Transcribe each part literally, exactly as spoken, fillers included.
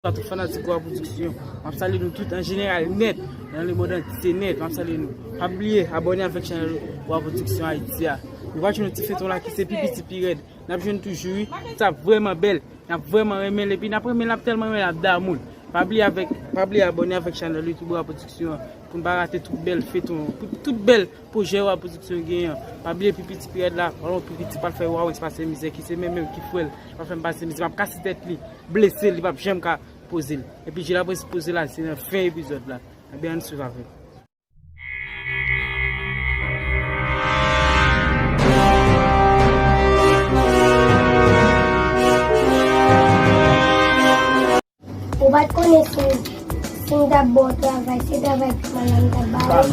Tout fanatik Wa Production, m ap salye nou tout an jeneral nèt, nan lemonn antye nèt, m ap salye nou. Pa bliye abòne avèk chanèl Wa Production Haïti a. Nou pral jwenn yon ti feyton la ki se pi piti pi rèd. N ap jwenn toujou wi. Sa ap vrèman bèl. N ap vrèman renmen l, epi n ap renmen l, n ap tèlman renmen l, n ap damou l. Pa bliye avèk, pa bliye abòne avèk chanèl YouTube Wa Production an pou n pa rate tout bèl feyton, pou tout bèl pwojè Wa Production genyen an. Pa bliye pi piti pi rèd la, alò pi piti pral fè Wawens pase mizè, ki se menm menm ki fè l, pral fè m pase mizè, m ap kase tèt li, blese l, li p ap janm ka poze l. Epi Jilapres poze l la, se nan fen epizòd la. Ebyen, ann swiv avè m. Ou pa t konnen si, si m t ap ba w travay, se travay pi mal la m t ap ba w.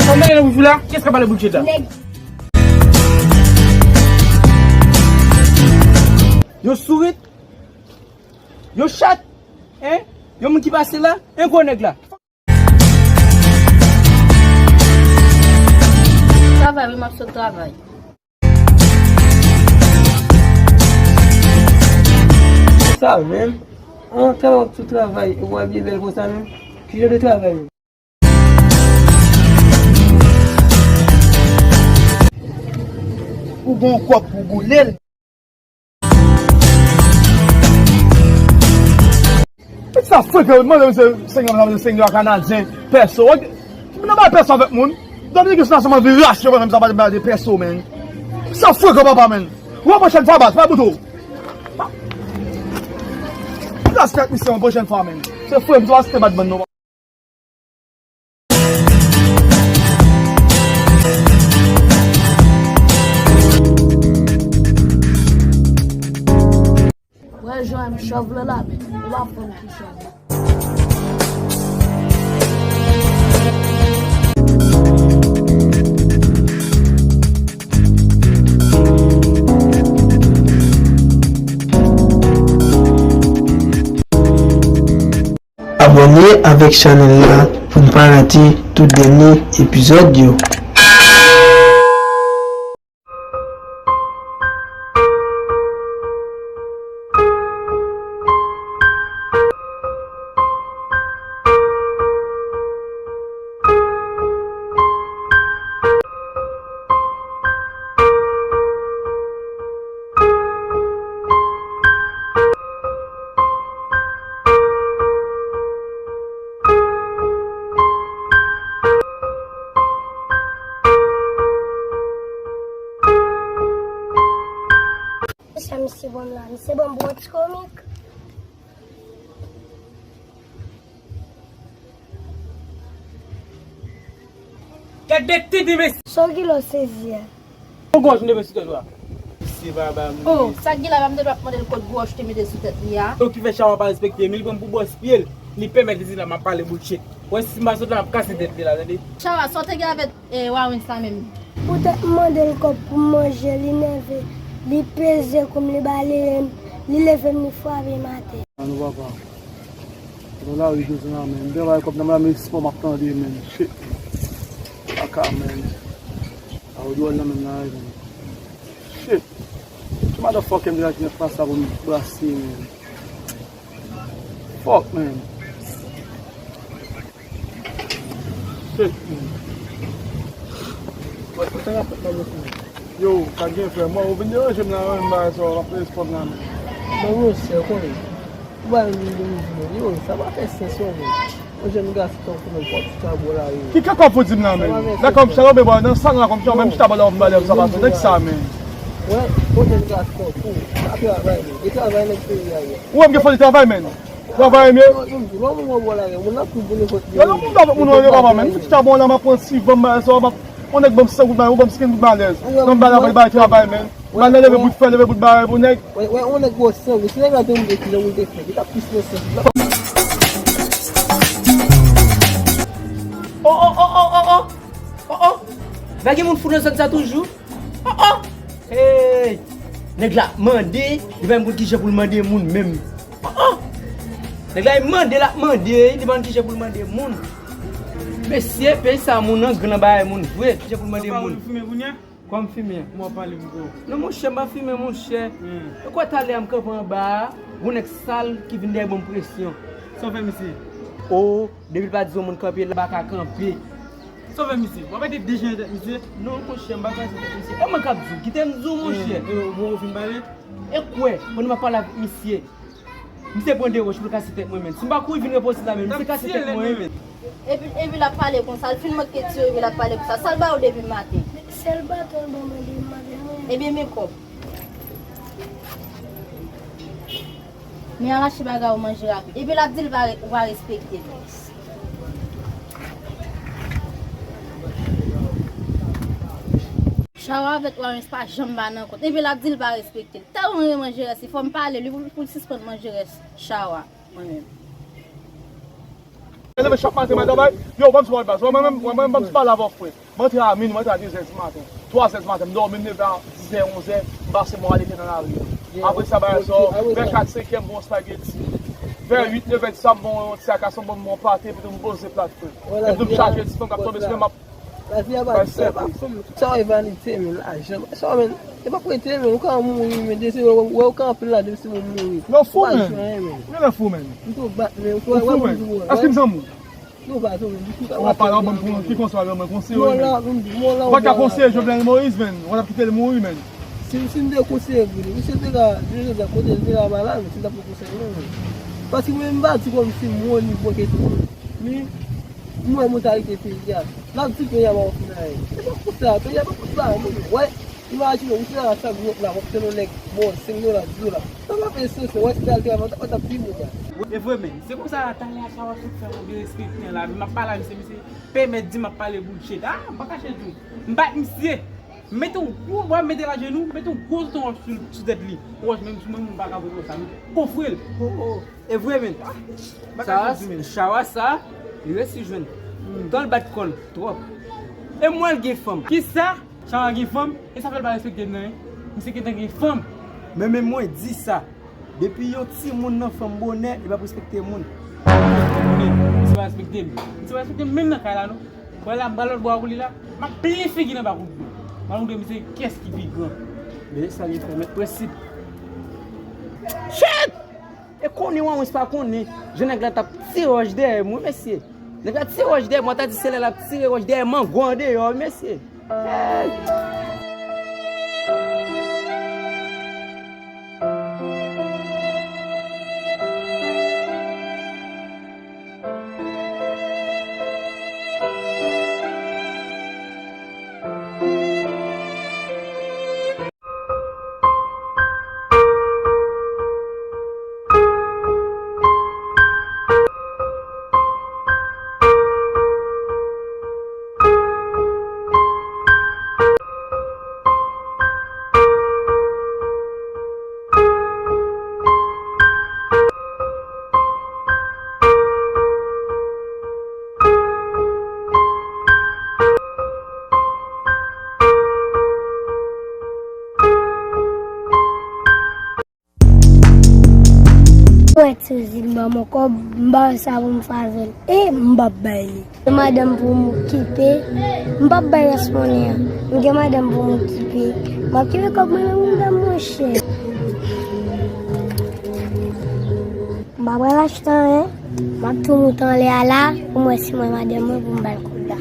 Sa w mele nan bouch ou la? Kiyès k ap pale bullshit la? Nèg. Yo sourit. Yo chat. Hein? Yon moun ki pase la? Yon gwo nèg la. Travay, wi, m ap sot travay. Sa menm? An, travay, w ap sot travay, e w abiye bèl konsa menm? Ki jan de travay menm? Ou gon kòb pou boule l. Sa frekan, mande misye senk dola, mande senk dola kanadyen, pèso. Ou nan bay pèso avèk moun. Dominiken sou nasyon mwen vin rache mwen menm sa pa de pèso, men. Sa frekan, papa, men. Ou yon pwochèn fwa, baz, pa bout ou. Respèk misye yon pwochèn fwa, men. Se frè m, sa pa se te bat bann non. Wè jan m chòv lan la, men ou pa konn ki chòv lan. Abòne avèk chanèl la pou n pa rate tout dènye epizòd yo. Sa misye ban m la? Misye ban m bwòt komik. Gad de tenten mesye. Sa w gen lè w sezi a? Yon gwòch m te mete sou tèt ou a. Misye pa ba m. Oh, sa k gen la, pa m te dwe ap mande l kot gwòch te mete sou tèt li a. Donk ki fè Chawa pa respekte m, li pran m pou bòs pye l, li pèmèt li di la m ap pale bullshit. Wè si m pa sot la m ap kase tèt li la, tande. Chawa, sa w te gen avèk, eh, Wawens la menm? Poutèt m mande l kòb pou m manje, li nève, li peze kou m, li balaye m, li leve m, li frape m atè. An nou papa. Nan lari jodi a, men. M travay kòb nan men espò m ap tande, men. Shit. Kaka, men. A ou dwòl nan men lari, men. Shit. Ki motherfucking drag nèt pa sa pou m brase, men. Fuck, men. Shit, men. Wè, sa k ap fèt la, mesye? Yo, sa k gen, frè? Mwen, ou vin deranje m la, menm bagay sa, w ap fè espò m la, men. Mwen, mwen, sè, konnen. Ou bay moun de mizou, yo, sa pa fè sans, non, men. Yon jèn gason tankou mwen, pòt ti kabo la, yo. Ki kaka w ap di m la, men? Sa pa fè sans, non. Sa konn fè, nan sang la, konn fè, menm chita bò la, w ap balè, sa pa fè, nèg sa, men. Wè, yon jèn gason tankou, pa travay, men. Gen travay nèg peyi a ye. Ou wè m gen foli travay, men. Travay, men. Yo, yon moun avèk moun, yo, papa, men. Chita bò la, m ap pran sivan, m bay sa, m ap, yon nèg ban m san goud, ou ban m kenz goud, malèz. Nan m bay la, bay, bay travay, men. Mal nan leve bout fè, leve bout bagay pou nèg. Wè, wè, yon nèg gwo san, men si nèg la te moute, ki jan moun te fè, li t ap plis nan sans. Oh, oh, oh, oh, oh, oh. Oh, oh. Pa gen moun fou nan zòn sa toujou. Oh, oh. Hey. Nèg la ap mande, li pa menm konn kijan pou l mande moun menm. Oh, oh. Nèg la ap mande, l ap mande, li pa konn kijan pou l mande moun. Mesye, peyi sa moun nan gran nan bagay moun vre, kijan pou l mande moun. Papa, ou vin fimen kounye a? Kòman fimen an? Kòman w ap pale m kon? Non, monchè, m pa fimen, monchè. Hmm. E kwè talè a m kanpe anba a, gon nèg sal ki vin dèyè ban m presyon. Sa w fè misye? O, depi l pa di yon moun kanpe, l pa ka kanpe. Sa w fè misye? W ap mete de jan nan tèt misye? Non, monchè, m pa kase tèt misye. E mwen k ap di w, kite m di w, monchè. Hmm. E w, bon, ou fin pale? E kwè, pandan m ap pale avèk misye, misye pran de wòch pou l kase tèt mwen menm. Si m pa kouri vin repoze la menm, misye kase tèt mwen menm. Epi, epi l ap pale konsa, l fin manke tire, epi l ap pale konsa. Sa l ba yo depi maten? Sèl baton l ban mwen depi maten, mwen. Ebyen, men kòb. Men al achte bagay ou manje rapid. Epi l ap di l pa re-, ou pa respekte l. Chawa avèk Lawrence pa janm ba nan kont. Epi l ap di l pa respekte l. Tèlman renmen Jerès, fò m pale li pou, pou l sispann manje rès chawa, mwen menm. Leve chak maten, madanm, bay, yo, ban m ti pale baz. Mwen menm, mwen menm, ban m ti pale avè w, frè. Mwen antre a minwi, mwen antre a de zè di maten. Twa zè di maten, m dòmi, m leve a dizè, onzè, m pase mwen ale nan lari a. Apre sa, bagay sa, vè kat, senk è, m pran yon spaghetti. Vè uit, nevè, dis sa, m pran yon ti akason, m pran yon pate, epi tou m poze plat, frè. Epi tou m chaje ti fanm k ap tonbe sou mwen, m ap Lavi a pa di sa, pa fanm. Sa w vanite, men, lajan. Sa w, men, e pa pou ete, men, ou ka mouri, men, de se wè, wè ou ka anpil la, de se moun mouri. Yo fou, men. Ou pa jwenn, men. Ou nan fou, men. M tou bat, men, ou wè, wè moun di wè. Èske m zanmi w? Non, pa zanmi, di ki pa. Ou pa pale, ou ban m pou ki konsèy ou ban mwen, konseye w, men. Ou pa ka konseye Jovenel Moïse, men. Ou t ap kite l mouri, men. Si, si m te konseye vre, misye te ka, Jojo, kote l te ka malad, misye t ap pran konsèy, non, men. Paske mwen, m pa di kòmsi m wè nivo ke tou. Men, m wè mantalite peyi a. L ap di peyi a pa pou fin anyen. Se pa pou sa, peyi a pa pou sa, non. Wè, imajine w, ou se la chak jou w ap la, w ap tande yon nèg ba w senk dola, dis dola. Sa pa fè sans, non. Wè, si w t al travay, w t ap pi bon, gad. E vre, men, se konsa la, talè a, sa w ap sot fè moun derespekte la. M ap pale a misye, misye pèmèt di m ap pale bullshit. Ah, m pa kache di w. M bat misye. M mete yon gwo, w ap mete l ajenou, m mete yon gwo tonton wòch sou, sou tèt li. Wòch menm sou mwen, moun pa ka voye wòch sa, men kofre l. Oh, oh. E vre, men. Chawa, chawa sa, li resi jwenn. Tan l bat kò l, twòp. E m wè l gen fanm. Kisa? Chawa gen fanm? E sa fè l pa respekte m nan, wi. Misye gentan gen fanm. Men, men mwen di sa. Depi yon timoun nan fanm bonè, li p ap respekte moun. Misye pa respekte m. Misye pa respekte m menm nan kay la, non. Wè la, m pral lòt bò a pou li la. M ap pliye figi l anba kout bò. M ap montre misye kiyès ki pi gran. Men sa li fè, mèt prensip. Shit! E konnen w anmwens pa konnen. Jan nèg la t ap tire wòch dèyè m, wi, mesye. Nèg la tire wòch dèyè m, w ta di se lè l ap tire wòch dèyè mango andeyò, wi, mesye. Hey! Wè, Tizil ban mwen kòb, m ba sa pou m fè avè l. E m p ap bay li. Gen madanm pou m okipe, m p ap bay rès monnen an. M gen madanm pou m okipe. M ap kenbe kòb mwen nan monnen m, monchè. M pa pral achte anyen. M ap tou moute anlè a la pou m wè si m wè madanm mwen pou m ba l kòb la.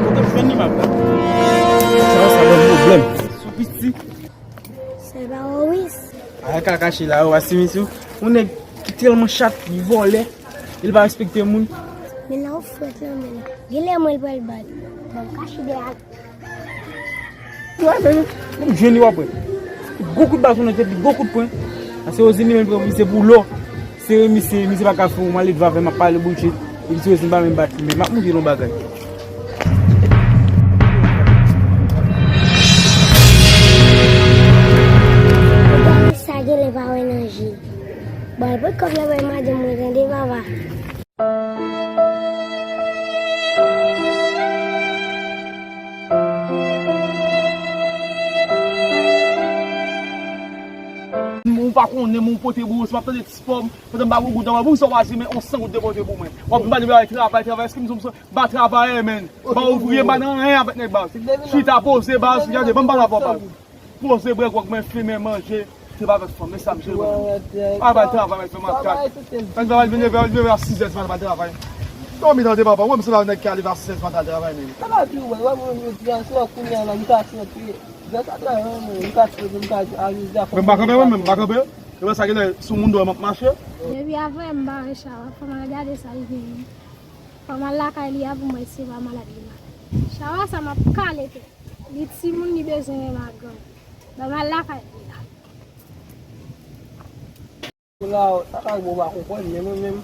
Kote w jwenn li, m ap la. Sa, sa ban m pwoblèm. Sou piti. Se pa Maurice. Ay, ka kache la, ou pa simen sou. Yon nèg ki tèlman chat, li vòlè, li pa respekte moun. Men la, ou frèt la, men la. Genlè mwen l pral bat. Bon, kache dèyè. Wè, men, men, m jwenn li, w ap wè. Gwo kout baton nan tèt li, gwo kout pwen. Ase Rosine li menm, li se pou lò. Sere misye, misye pa ka fè yon mal, li vin avè m ap pale bullshit. Epi Rosine pa menm bat li, men m ap montre l yon bagay. Sa genlè pa wè nan je l. Bon, al pot kòb la bay madanm mwen, tande, papa. Bon, Pa konnen mwen pote bouwo, si m ap tande ti pòm, pandan m ba ou goud nan bouwo, sa w pa di men on san goud de pote pou mwen. W ap vin pale bagay travay, travay, èske m sou ba travayè, men. Ba ouvriye, m pa nan anyen avèk nèg baz. Chita poze baz, gade, ban m pale avè w baz. Poze bwè gwòg mwen, fimen, manje, se pa avèk fanm, men sa m jere mwen. Pa bay travay, mwen fè m ap gad. Mwen travay, vin leve, vin leve a sizè, se pa bay travay. Dòmi tande papa, wè m se pa nèg ki al leve a sizè, se pa travay, men. Sa pa di wè, wè mwen jodi a, se wè kounye a la, m ka fè. Mwen pa kanpe, mwen menm, m pa kanpe. E pa sa ki lè sou moun dwè m ap mache. Depi avè m bare Chawa, fò m al gade sa l genyen. Fò m al lakay li a pou m wè si se pa malad li malad. Chawa sa m ap kale tèt. Li timoun li bezwen menm ak gang. Ban m al lakay li la. Pou la, sa ka bon pa konprann, men mwen menm,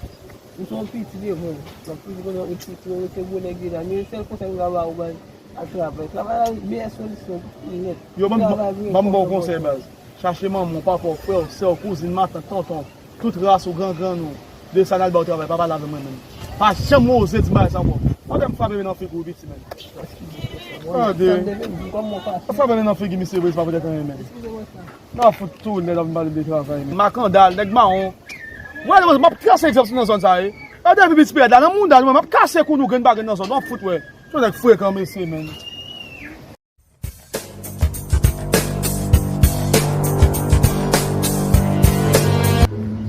m se yon piti devan w. M ap toujou konnen ou piti, ou rete gwo nèg deja. Men sèl konsèy m ka ba ou, baz, al travay. Travay la, meyè solisyon nèt. Yo, ban m, ban m ba w konsèy, baz. Chache manman w, papa w, frè w, sè w, kouzin, matant, tonton, tout ras ou, gran grann ou. Desann al ba w travay, pa pale avè mwen menm. Pa janm oze di m bagay sa ankò. Pandan m frape men nan figi w, piti, men. Tande. Ou frape men nan figi misye vre, se pa poutèt anyen, men. Nan fout tou nèg ap vin pale de travay, men. Makandal, nèg mawon. Wè, m ap kase egzanp nan zòn sa, wi. Gade pipi piyèd la, nan mouda nou, m ap kase kou nou grenn pa grenn nan zòn, w ap fout wè. Se yon nèg frekan, mesye, men.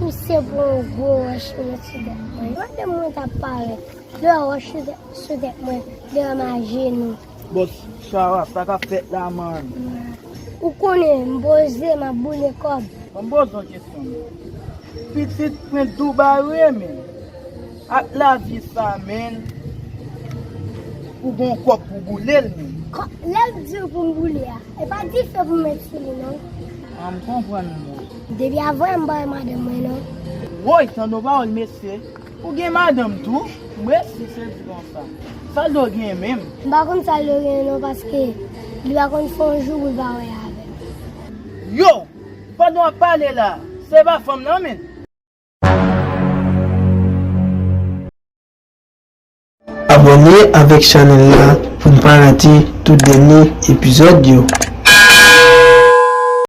Misye pran yon gwo wòch met sou tèt mwen. Gade mwen t ap parèt. Lè wòch sou tèt, sou tèt mwen, lè m ajenou. Bòs, Chawa, sa k ap fèt la, man? Ou konnen, m poze, m ap boule kòb. Ban m poze w kesyon, men. Pitit pran Dubai, wi, men. Ak lavi sa, men. Ou gon kòb pou boule l, men. Kò-, lè l di w pou m boule a, e pa dife pou m met sou li, non. An, m konprann, mwen. Depi avè m pa wè madanm mwen, non. Woy, tande yon pawòl, mesye. Ou gen madanm tou? Mwen si se di konsa. Sa l do gen menm? M pa konn sa l do gen non, paske li pa konn fè yon jou pou l pa wè avè m. Yo! Pandan w ap pale la, se pa fanm nan menm. Abòne avèk chanèl la pou n pa rate tout dènye epizòd yo.